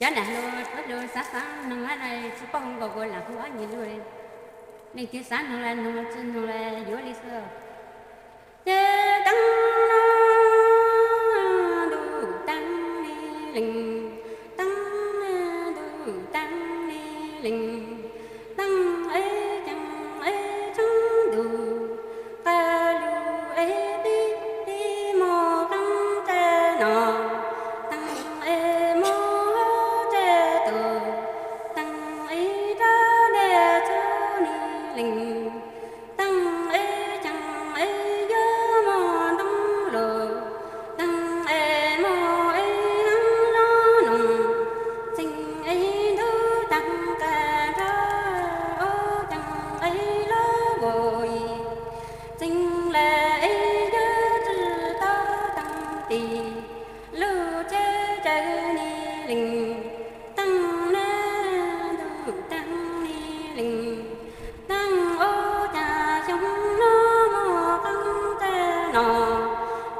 Cov nam hluas, cov hluas xav xav noog na, tsis paub hu nkaus kuv lam hu ob nyuag lus. Leej twg xav noog los noog, tsis noog los yuav li xwb. Ces teeb no ntuj teeb li leej, teeb ntuj teeb li leej, teeb es ceeb es tshoob ntuj, qab lug es pib pib mus qeeb tag no, teeb es mus hauv tsev tus, teeb es rov dej txhua ni leej, teeb es ceeb es yuav mus ntoo lug, teeb es mus es heev los noog, ceeb es ntuj teeb qab nrog, ceeb es lub vus yim, ceeb lawm es yuav tsis tau teeb tim lub tsheb tsaws ni leej, teeb na ntuj teeb ni leej, teeb ua cas xyoo no mus qeeb tag no,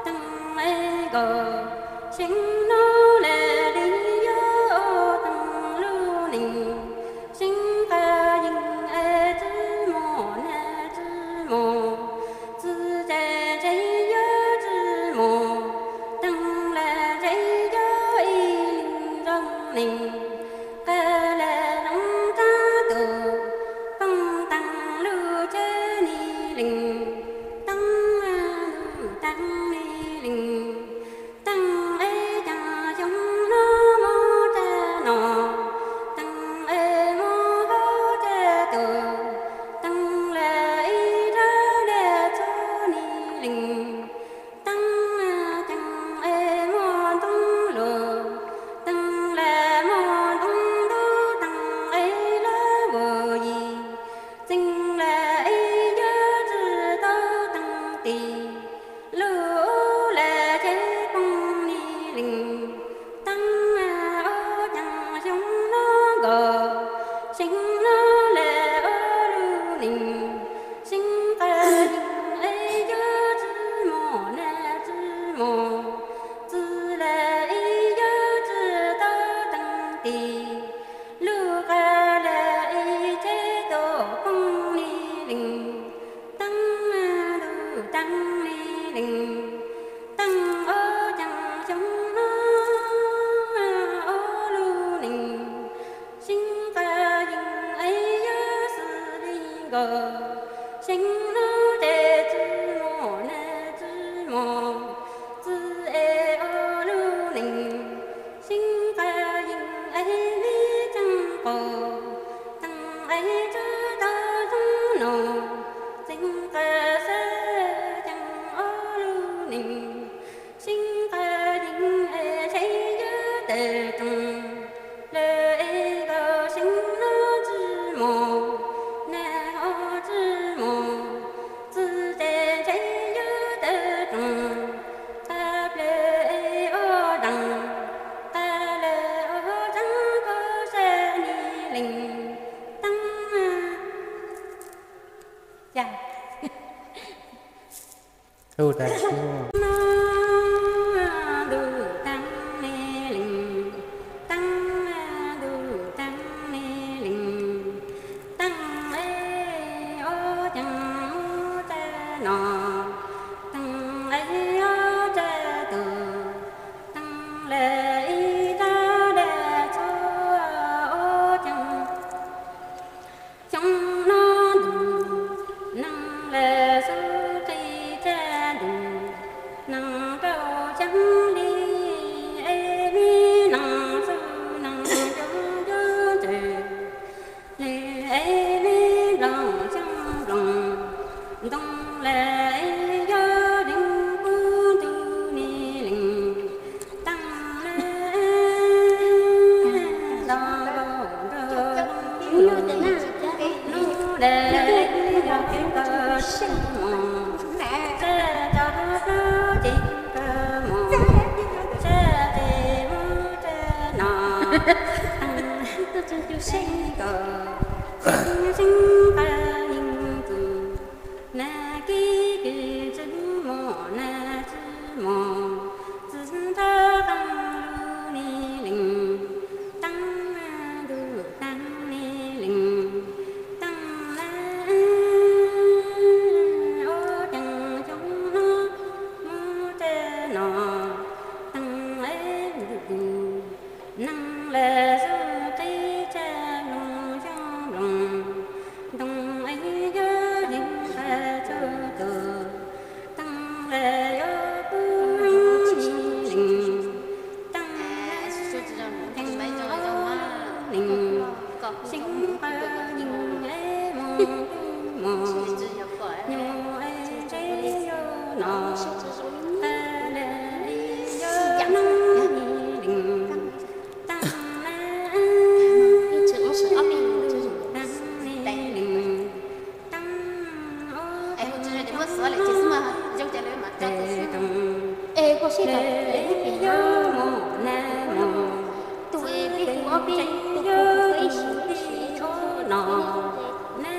teeb es nkaus xyoo no lawm li yuav ua teeb lub neej, xyoo qab yeej es tsis mus na tsis mus, txij tsev ntshe yuav tsis mus, teeb lawm ntshe yuav ib leeg zoo neej, qab lawm zoo tag tus, poob teeb lub tsheb ni leej, teeb ntuj teeb ni leej, teeb es cas xyoo no mus tag no, teeb es mus hauv tsev tus, teeb lawm es rov dej txhua ni leej, teeb ceeb es mus ntoo lug, teeb lawm mus ntoo ntuj, teeb es lub vus yim, ceeb lawm es yuav tsis tau teeb tim lub lawm tsheb poob ni leej, teeb ua cas xyoo no nkaus xyoo no lawm ua lub neej, xyoo qab yeej es yuav tsis mus na tsis mus, txij lawm es yuav tsis tau teeb tim lub qab lawm es tsheb tuaj poob ni leej, teeb ntuj teeb ni leej, teeb ua cas xyoo no ua lub neej, xyoo qab yeej es yuav xws li nkaus, xyoo no ces tsis mus na tsis mus, txij es ua lub neej, xyoo qab yeej es vij ceeb qaug, teeb es tsis tau zoo no, xyoo qab xwb ceeb ua lub neej, xyoo qab yeej es tsheb yuav tawm rooj, lawm es nkaus xyoo no tsis mus, na ho tsis mus, txij tsev ntshe yuav tawm rooj, qab plawg es ua dees, qab lawm ua tseeb kub sab ni leej, teeb no ntuj teeb ni leej, teeb ntuj teeb ni leej, teeb es ua cas mus tag no, teeb es ua tag tus, teeb lawm es rov dej txhua ua cas xyoo no ntuj, neeg lawm xub qis tsag ntuj, neeg rau xyoo li, es me neeg xub neeg coob coob ntawd, lawm es me nplooj xyoo nplooj ntoo lawm es yog leej kub ntuj ni leej, teeb lawm nto nkaus nrog lub lub dawm yog koj sib mos, tsab cov plaub ces koj mos, tsab ces muab tsab no, teeb xyoo nkaus, xyoo qab yeej tus, nag kis kws tsis mos nag tsis mos, txij nrab qeej lub ni leej, teeb Neeg lawv zug qib tsaj nploos xyoob nploos, ntoo es yog yeej qab tsuj tus, teeb lawv yuav pub yeej lees, teeb ceev ob lub nees, xyeeb qab yeej es mus kuj mus, nyuj es ntse yuav no, qab lawv yuav noj yeej lees, teeb na, teeb ne lees, teeb ob ceev, teeb, lawv yuav mus na mus, txwv teev ntse yuav tus tib ob no, na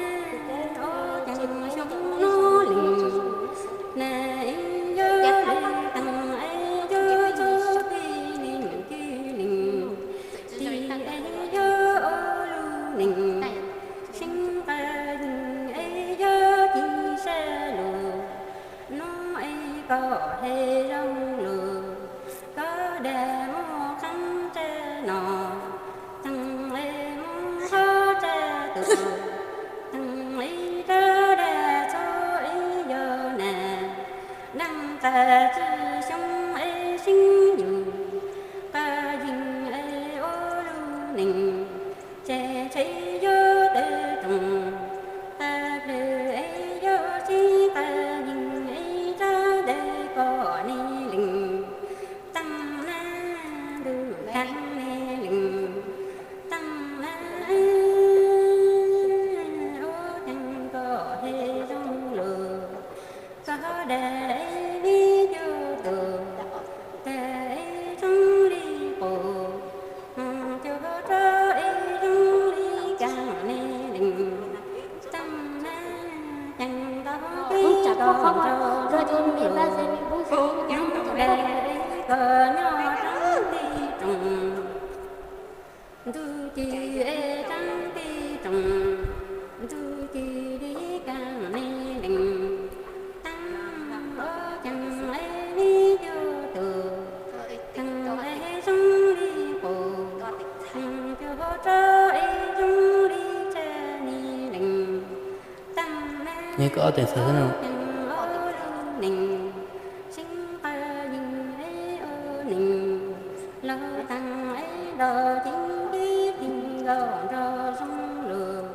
ob ceev xyoob noj lees, na es yog lees, teeb es yog txoj peg lees, cwj lees, ti es yog ob lub nees, xyeeb qab yeej es yog ci sab lug, nub es koj hais zoo lug, koj dag mus qeeb tsaj no, teeb es mus qhov tsaj tus, teeb es rov dag txhua es yog na, neeg qab tswj xyoob es xyeeb yus, qab yeej es ob lub nees, tseg tseg yog tawm roos, qab plawg es yog tseg, qab yeej es rab dawb koj ne lees, teeb na, ntuj teeb ne lees, teeb na, ob ceev koj hais zoo lug, koj dag es li cwj tus, tag es zoo li qus, cug rog es zoo li kaam ne lees, teeb na, ceev ntau peb koj nrog zoo lug, nub dag es koj nyob roob teb roos, ntuj ci es roob teb roos, ntuj ci li kaam ne lees, teeb ob ceev es li cwj tus, teeb es zoo li qus, cug rog es zoo li tsaj ne lees, teeb na, ob ceev ob lub nees, xyeeb qab yeej es ob nees, laug teeb es nto ceev kib ti nkaus nrog zoo lug,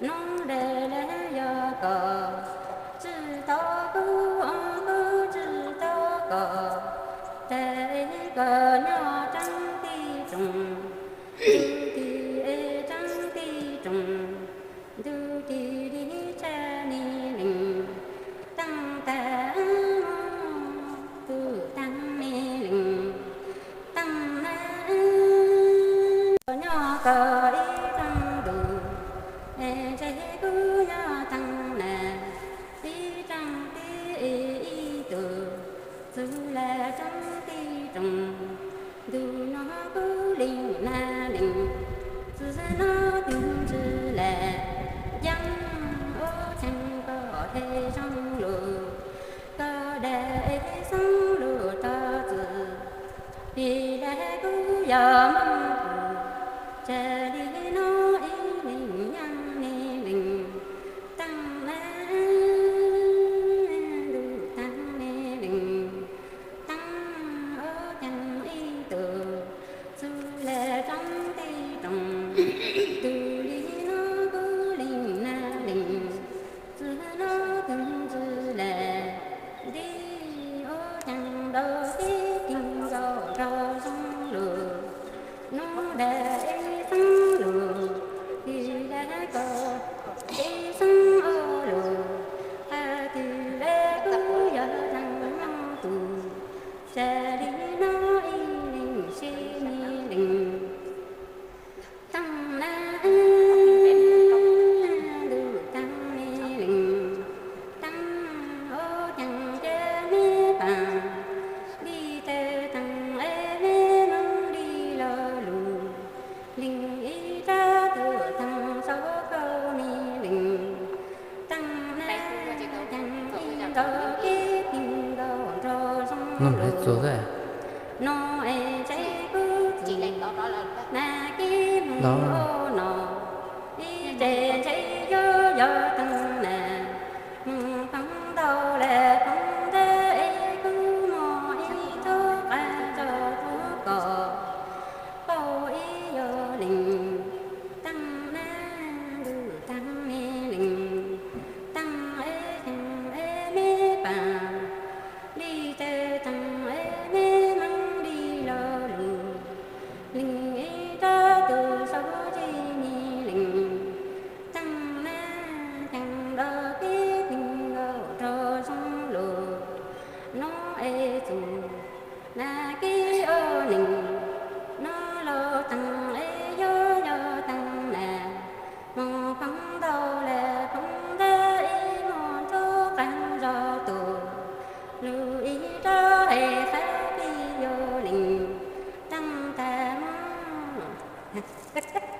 nub dag lawv yog koj, tswj tau kuv, kuv tswj tau koj, tag es koj nyob roob teb roos, ntuj ci es roob teb roos, ntuj ci li tsaj ne lees, teeb tag ntuj teeb ne lees, teeb na, koj nyob koj ib rooj ntuj, es ntshe kuv nyob teeb na, ib rooj teb ib tug, txug lawm roob teb roos, ntuj no kuv lees na lees, txwv no twg ntswg lawm, yeej ob ceev koj hais zoo lug, koj dag es xeeb lug rov txwv, vim lawm kuv yog Moob Kub, tsam li no ib leeg yeej ne lees, teeb na, ntuj teeb ne lees, teeb ob ceev ib tug, txug lawm roob teb roos, tug li no kuv lees na lees, txwv no twg ntswg lawm, nti ob ceev nto teb ceev nkaus nrog zoo lug, nub dag es xeeb lug, vim lawm koj es xeeb ob lug, qab twg lawm kuv yog teeb Moob Kub, tsam li no ib leeg seb ne lees, teeb na, ntuj teeb ne lees, teeb ob ceev cia me paam, li tawg teeb es me moog li lo lug, lees ib rab tuam teeb saum kauj ne lees, teeb na, ceev ib nto kib ti nkaus nrog zoo lug, no es ntshe kuv txwv no, ib tse ntshe yuav yog teev na, mus poob ntau lawm poob ntawd es kuj muaj ib tug qab zos tuaj kom pauj ib yog leej teev na, ntuj teev me leej teev es teev es me pas li tawg teev es me meej li lo lus, leej ib rab tus saub tsis me leej teev na, teev los pib teev los rau zoo lus no es tus na kib ua neej no los teev es yuav yog teev na, mus poob ntau lawm poob ntawd es muaj tug qab zos tuaj, lus ib rab es qab pib yog leej teev tag muab